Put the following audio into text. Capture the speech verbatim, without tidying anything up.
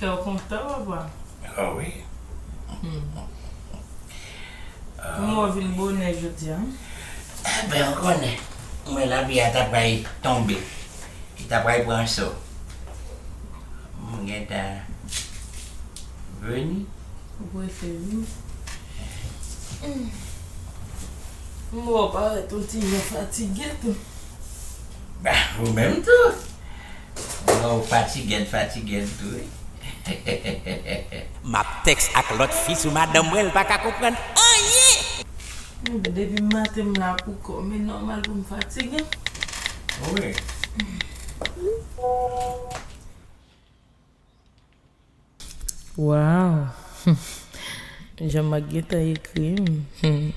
Ou kontan, papa? Ah wi. Kòman w vin bonè jodi a? Enben, ou konnen, mwen lavi a ta pral tonbe. Li ta pral pran sò. Mwen gentan vini. Ou prese vini? M wè w parèt yon ti jan fatige tou. Ba, ou menm tou. Mwen wè w fatige, fatige tou, wi. M ap tèks ak lòt fi sou madanm mwen, l pa ka konprann anyen. Depi maten m la pou kò m, e nòmal pou m fatige. Wi. Wow. Jan Mak gentan ekri m.